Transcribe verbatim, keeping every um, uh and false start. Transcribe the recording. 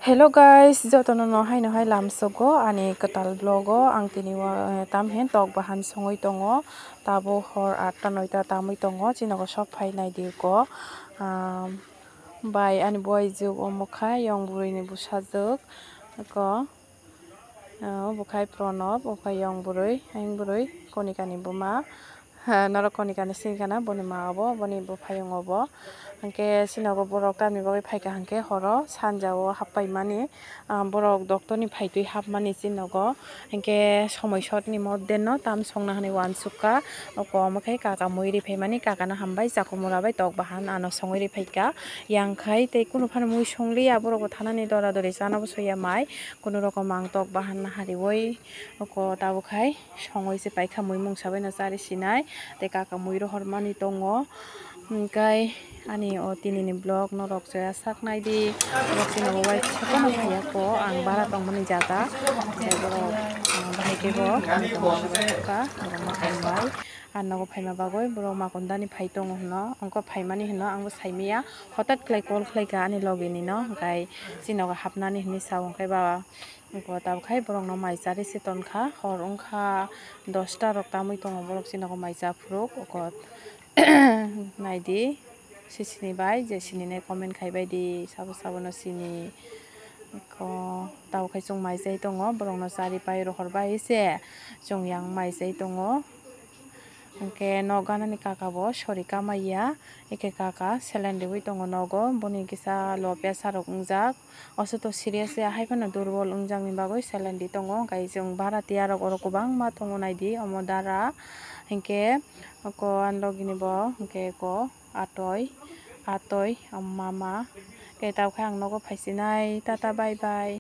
Hello guys, jotono no haino hai lamsogo ani kwtal vlog o. Ang tini wa, eh, tamhin tok bahan songwi tongo. Tabuk hor atta noita tamwi tongo. Chini nogo sok phai nai di ko. Ah, bai ani boyjwk omo kha yong bwrwi ni bwsajwk ko. Ah, obo khai Pranab, obo khai yong bwrwi, ayang bwrwi, Konika ni buma. Ha, norok Konika ni sini khana, boni ma obo, boni buphayung obo. Hwnkhe sini nogo borok tamni bagwi phaikha hwnkhe horo sanja o happaimani, ah, borok doctor ni phaitwi hapmani sini nogo. Hwnkhe somoi short ni moddhe no tam songna hwnwi uansukha. Oko omo khe kaka mui ri phaimani, kaka no hambai, chaku mura bai tok bahan ano songwi ri phaikha. Yang khai tei kunu phano mui songliya, borok bo thanani dora dori chana bo soya mai. Kunu rokom ang tok bahan hariwi oko tabuk khai songwi se paikha, mui mungsa bai no chari sinai tei kaka mui rohor mani tongo. Hwnkhe ani o tini ni vlog norok chaya sak nai di, norok chini o uaisa kono phaiya ko ang bara tongmani jaga, tei borok, ah, bahai khe bo ani tongmani jaga borok ma hambai. Ang nogo phaima bagwi borok makundani phai tongo hwno, wngkha phaimani hwno ang bo saimanya, hothat khlai call khlaikha ani logi ni no, hwnkhe chini nogo hapnani hwnwi sa o, hwnkhe ba. Tabuk khai borokno mai charwi se tonkha, hor wngkha dosta rok tamwi tongo, borok chini nogo mai cha phuru oko. Naidi, se sini bai, je sininai comment khai bai di, sabo sabo no sini. Tabuk khai chwng mai chai tongo, borokno charwi pai rohor bai se chwng yang mai chai tongo. Hwnkhe nok ganani kaka bo sori kamaiya, eke kaka salon riwi tongo nogo, boni kisa lopya sarok wngjak. Oso to serious ya, hai phano durbol wngjakni bagwi salon ri tongo, hwnkhe chwng bara tiya rok oro kwbangma tongo naidi omo dara, hinkhe oko ani logini bo hinkhe eko atoi, atoi, mama, khe tabukhe ang nogo phaisinai, tata bye bye.